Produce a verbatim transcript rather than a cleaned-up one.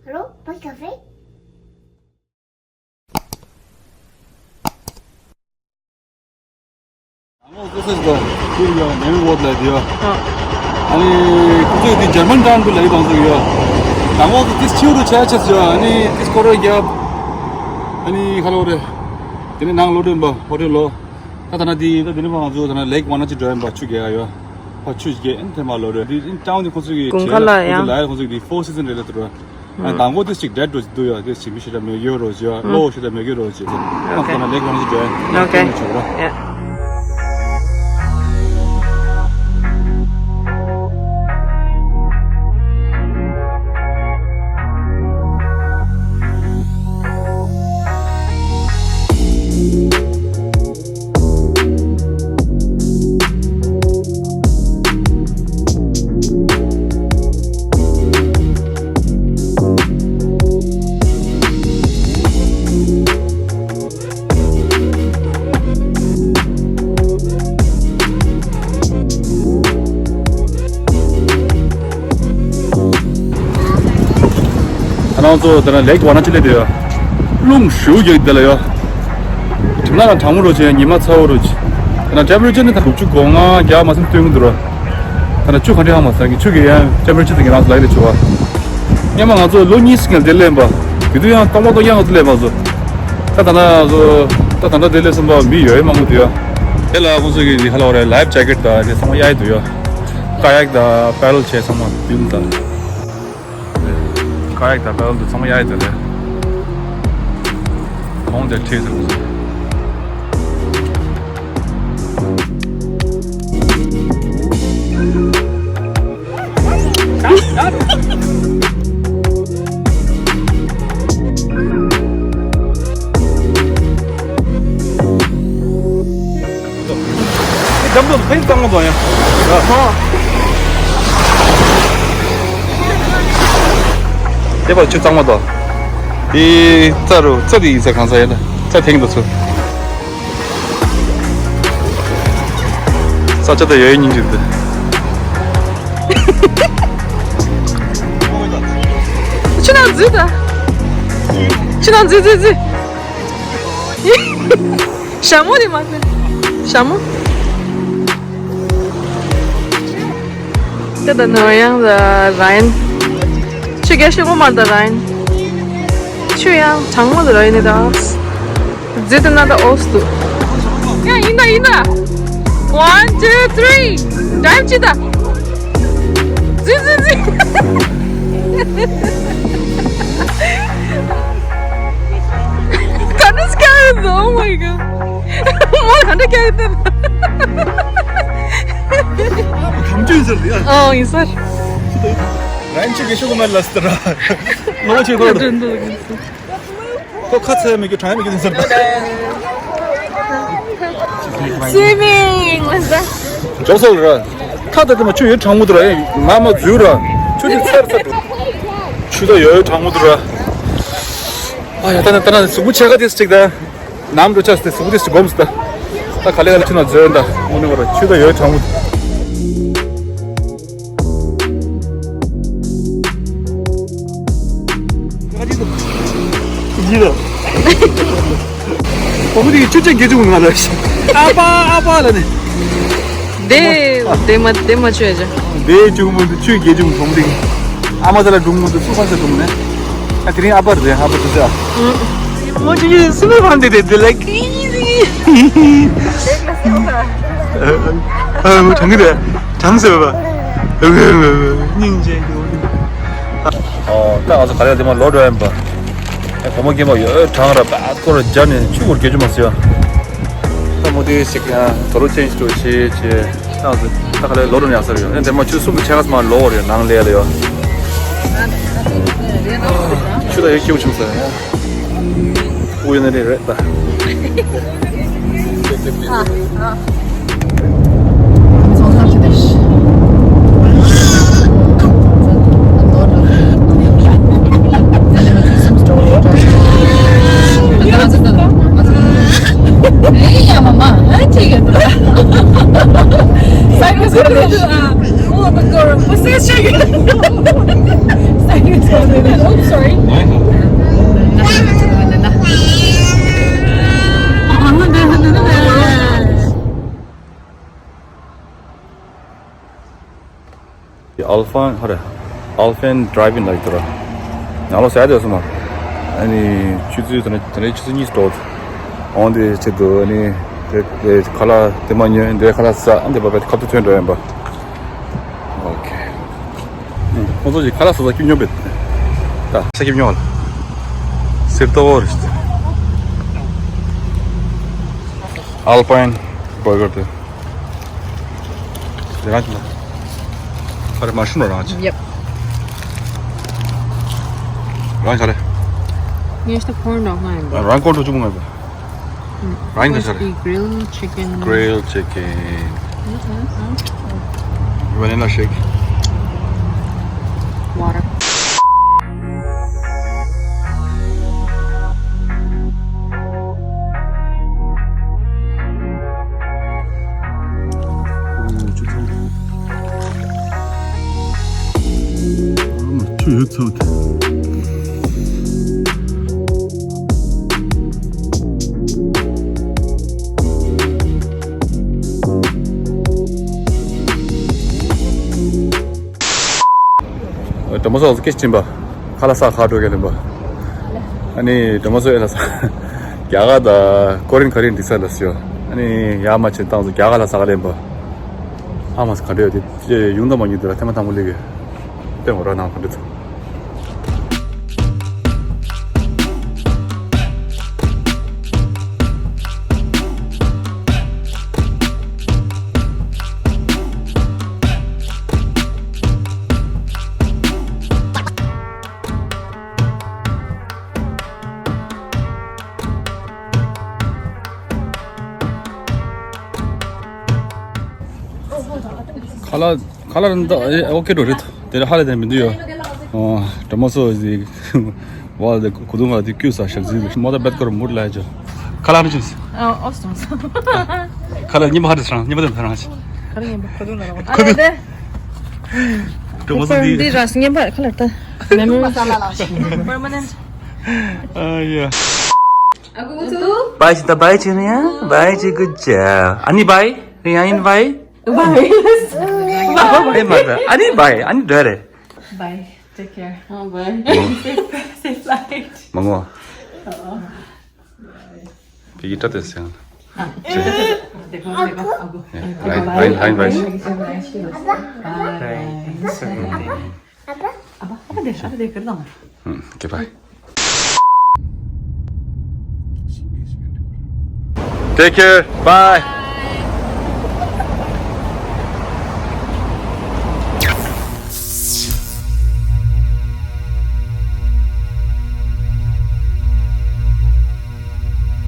Allô, pas de café? དང་པོ་ཁོ་ཚོས་ཀྱི་ཁྱེད་ཡ་ནེ་བི་ཝོ་ཊི་ལ་དེ་ཡ། ཨ་ནི་ཁོ་ཚོས་དེ་ཇར་མན་ཊའུན་གི་ལ་ཡི་བང་ཚུགས་ཡ། དང་པོ་ཁོ་ཚོས་ཕྱིའུ་དུ་ཆ་ཆ་ཡ། ཨ་ནི་དེ་སྐོར་ར་རྒྱབ། ཨ་ནི་ཁ་ལོ་རེ། དེ་ནས་ནང་ལོག་འགྲོ་ཡིན་པ་ཧོ་ཊེལ་ལོ། ད་ད་ན་དེ་ད་དེ་ནས་ཕ་ང་ཚོ་ད་ན་ལེག་ཝ་ན་ཅི་འགྲོ་ཡིན་པ་ཆུ་རྒྱག་ཡ་ཡོད། ཕ་ཆུ་རྒྱག་ཨ་ནི་ཐེངས་མ་ལོ་རེ་དེ་ཨ་ནི་ཊའུན་དེ་ཁོ་ཚོས་ཀྱི་དགུན་ཁ་ལ་ཁོ་ཚོ་ཡང་ལ་ཡ་ཁོ་ཚོས་དེ་ཕོར་སི་ཛན་རེད་ལ་དུ་ར། ཨ་དང་པོ་དེ་ཅིག་ཌེཌ་འགྲོ་ཅིག་འདུག་ཡ། དེ་ཅིག་མི་ཞེ་དྲག་མེད་ཡོད་རོ་ཅིག་ཡ། གློག་ཞེ་དྲག་མེད་གི་རོ་ཅིག་ཡ། ཨོ་ཁེ། ཨ་ན་ལེག་ཝ་ན་ཅི་འགྲོ་ཡ། ཨོ་ཁེ། ཨ་ཆོག་ར། ཡ། ང་རང་ཚོ་ད་ལན་ལེག་ཝ་ན་ཅི་ལ་དེ་ཡ། རླུང་ཞུ་རྒྱག་དེ་ལ་ཡ། གྲིབ་ནག་དང་གྲང་མོ་རོ་ཆེ་ཉི་མ་ཚ་བོ་རོ་ཆེ། ད་ལན་ཊེམ་པེ་རེ་ཅར་ནི་ད་དྲུག་ཅུ་གོ་ལྔ་བརྒྱ་མ་ཟིན་སྟོན་གི་འདུག་ར། ད་ལན་ཆུ་ག་འདྲ་ཧ་མ་ཟ་གི་ཆུ་གི་ཡང་ཊེམ་པེ་རེ་ཅར་དེ་ངེད་རང་ཚོ་ལ་ཡི་ལ་ཆུ་བ། སྔོན་མ་ང་ཚོ་ལོ་གཉིས་ཀྱི་ལ་དེ་ལེན་པ། དེ་དུས་ཡང་སྟོང་པ་སྟོང་རྐྱང་ང་ཚོ་ལེན་པ་ཚོ། ད་ད་ན་ཚོ་ད་ད་ད་དེ་ལས་སོང་པ་མི་ཡོད་མང་པོ་འདུག་ཡ། དེ་ལ་ཁོང་ཚོ་གི་ཧ་ལ་བ་རེ་ལའིབ་ཇེ་ཀེཊ་དང་དེ་ཚང་མ་གཡར་ཡི་འདུག་ཡ། ཀ་ཡག་དང་པེ་ཌལ་བྱས་ཚང་མ་བདུན་དང་། ཀ་ཡག་དང་པེ་ཌལ་དེ་ཚང་མ་གཡར་ཡི་འདུག་ལེ། ཁོང་དེ་ཁྲིད་ཟེར་གི་སོང་། འདམ་དུ་ཕན་གཙང་མ་དང་ཡ། ཧོ། དེ་བར་ཆུ་གཙང་མ་དང་། དེ་རྩྭ་རུ་རྩྭ་དེ་ཡིན་ས་གང་ས་ཡ་ལ་རྩྭ་ཐེངས་དུ་ཚུར། ས་ཆ་དང་ཡོད་སྙིང་རྗེ་འདུག་ཆུ་ནང་འཛུལ་ད། ཆུ་ནང་འཛུལ་འཛུལ་འཛུལ། ཞྭ་མོ་དེ་མ་ཟད། ཞྭ་མོ། དེ་ད་ནོར་ཡང་ད་ར་ཡིན། ཆུ་རྒྱག་ཤོག་མ་ད་ར་ཡིན། ཆུ་ཡང་གྲང་མོ་ད་ར་ཡིན་ད། རྫི་དེ་ན་ད་ཨོས་དུ། ཡ་ཡིན་ད་ཡིན་ད། One, two, three. ཌའིབ་ཅི་ད། རྫི་རྫི་རྫི། ག་འདྲ་སྐྱ་ཡོད་ད། Oh my god. མོ་ག་འདྲ་སྐྱ་ཡོད་ད། གམ་ཅུ་ཡིན་ཟེར་ཡ། ཨོ་ཡིན་ཟེར། རན་ཆུ་གེ་ཤོ་གོ་མ་ལ་སྟ་ར། ལོ་ཆེ་གོ། ཁོ་ཁ་ཚ་མི་གི་གྲང་མི་གི་ཟེར། Swimming. ཇོ་སོལ་ར། ཁ་ད་དེ་མ་ཆུ་ཡོད་གྲང་མོ་དུ་ར། མ་མ་འཛུལ་ར། ཆུ་དེ་ཚར་ཚར་དུ། ཆུ་ད་ཡོད་གྲང་མོ་དུ་ར། ཨ་ཡ་ད་ན་ད་ན་གཟུགས་པོ་ཆེ་ག་དེ་སུ་གཅིག་ད། ནམ་འགྲོ་ཆ་སྟེ་གཟུགས་པོ་དེ་སུ་སྒོམ་སྟ། ད་ག་ལེ་ག་ལེ་ཆུ་ན་འཛུལ་ད། དངོས་གནས་བར་ཆུ་ད་ཡོད་གྲང་མོ་དུ། ཡིན་ལ། བུ་མོ་དེ་ཆུ་ཆེན་དགེ་ཆུང་ང་ལ་ཤི། ཨ་ཕ་ཨ་ཕ་ལ་ནི། དེ་དེ་མ་དེ་མ་ཆོས་ཅན། དེ་ཆུང་མོ་དེ་ཆུ་དགེ་ཆུང་བུ་མོ་དེ། ཨ་མ་ད་ལ་སྒྲུང་མོ་དེ་སུ་ཕ་ས་སྒྲུང་ནས། ཨ་དེ་རིང་ཨ་ཕ་རེད་ཨ་ཕ་དེ་ཟ། མོ་ཆུ་ཆེན་སུ་མེད་ཕན་དེ་དེ་དེ་ལ་ཀི། ཨ་མོ་གྲང་གི་རེད། གྲང་ཟེར་བ། སྙིང་རྗེ་གི། ཨོ། ད་ང་ཚོ་ག་ལེར་དེ་མ་ལོག་འགྲོ་ཡིན་པ། ཨེ་བུ་མོ་རྒན་པ་ཡོད་གྲང་ར་བ་སྐོར་རྒྱབ་ནས་ཆུ་བོར་རྒྱབ་རྒྱུ་མ་ཟེར་ཡ། ད་མོ་དེ་ཞིག་ཡང་དོ་རུ་ཅན་ཞིག་འགྲོ་ཆེ་ཆེ། ད་ང་ཚོ་ད་ག་ལེར་ལོག་འགྲོ་ཡང་ཟེར་ཡོད། ཨེ་དེ་མ་ཆུ་གསུམ་གྱི་ཆ་ག་ས་མ་ལོག་བར་ཡོད་ནང་ལས་ལ་ཡོད། ཆུ་ད་ཡོད་སྐྱེ་བོ་ཆུང་ཟེར་ཡ། ཨུ་ཡོད་ན་རེད་རེད་ད། Sorry. Alpine ཧ་རེ། Alpine Drive In ལ་ཡོད་ར། ང་ལོ་ཟ་དེ་སོང་མ། ཨ་ནི་ཆུ་ཚོད་དེ་ནས་དེ་ནས་ཆུ་ཚོད་གཉིས་འགྲོ། འོང་དེ་ཆེད་དུ་ཨ་ནི་དེ་དེ་ཁ་ལག་དེ་མ་ཉོས་འདི་ཁ་ལག་ཟ་ཨ་འདི་བ་བས་ཁ་ཐུག་ཐོན་འགྲོ་ཡིན་པ། ཨོ་ཁེ། ཁོང་ཚོ་ཞིག་ཁ་ལག་ཟ་ཟ་སྐྱིད་ཉོ་བེད། ད་ས་སྐྱིད་ཉོ་བ་ལ། སིར་ཏོ་བོར། Alpine Burger དེ། དེ་རང་ཅི་ན། ཁ་རེ་མ་ཤུ་ན་རང་ཅི། Yep. རང་ཁ་རེ། ངས་ཤ་ཁོར་ནོག་ང་ཡིན། རང་ཁོར་ཐུག་ཅུང་མ་ཡིན་པ། རང་ཡིན་ད་ཁ་རེ། Crispy grilled chicken. Grilled chicken. Mm-mm-mm. Vanilla shake. Water. ཆུ་ཡོད་ཚོད། དེ་མོ་སོགས་སྐད་ཆ་ཕྱིན་པ། ཁ་ལག་ཟ་ཁ་འགྲོ་གི་ལེན་པ། ཨ་ནི་དེ་མོ་སོགས་ཨེ་ལ་ཟ། རྒྱ་གར་དང་ཀོ་རིན་ག་རིན་འགྲིག་ས་ལ་ཟེར། ཨ་ནི་ཡར་མར་ཕྱིན་བཏང་སོང་རྒྱ་གར་ལ་ཟ་ག་ལེན་པ། ཨ་མ་ཟ་ག་འགྲོ་ཡོད་དེ་ཡོང་དང་མ་ཡོང་དེ་ལ་ཐེངས་མ་དང་པོ་སླེབས་ཡོད། དེ་འོ་ར་ནང་ག་འགྲོ་ཐུབ། ཁ་ལག་ཁ་ལག་རིན་ཐང་ཨེ་ཨོ་ཁེ་འགྲོ་རེད། དེ་ར་ཧ་ལས་དེ་མི་འདུག་ཡོ། ཨོ་དྲ་མོ་སོ་ཟིག་བ་ལ་དེ་གུ་དུང་ང་དེ་ཀུ་ས་ཞབས་ཟིག་མོ་ད་བེད་ཀོར་མུར་ལ་ཇོ། ཁ་ལག་རིན་ཆེན། ཨོ་སོང་སོང་། ཁ་ལག་ཉི་མ་ཧ་རེ་སང་ཉི་མ་དེ་ཧ་རང་ཆེ། ཁ་ལག་ཉི་མ་ཁོ་དུང་ང་རང་ཁོ་དུང་། དྲ་མོ་སོ་འདི་འདི་ར་སི་ཉི་མ་ཁ་ལག་ད། མེ་མེ་མ་ས་ལ་ལ་ཆེ། པར་མ་ནན། ཨ་ཡ། Bye ཅི་ད་bye ཅི་ནི་ཡ། Bye ཅི། Good job. ཨ་ནི་bye རེ་ཡ་ཡིན། Bye. Bye. Bye མ་ད་ཨ་ནི་bye ཨ་ནི་འདྲ་རེད། Bye. Take care. Oh, bye. Safe, safe flight. མ་ངོ་། བི་གི་ཏྲ་ཏེ་སེང་། देखो देखो अब। ལའིན་ལའིན་ལའིན་ལའིན། Bye. Bye. Bye. Bye. Take care. Bye.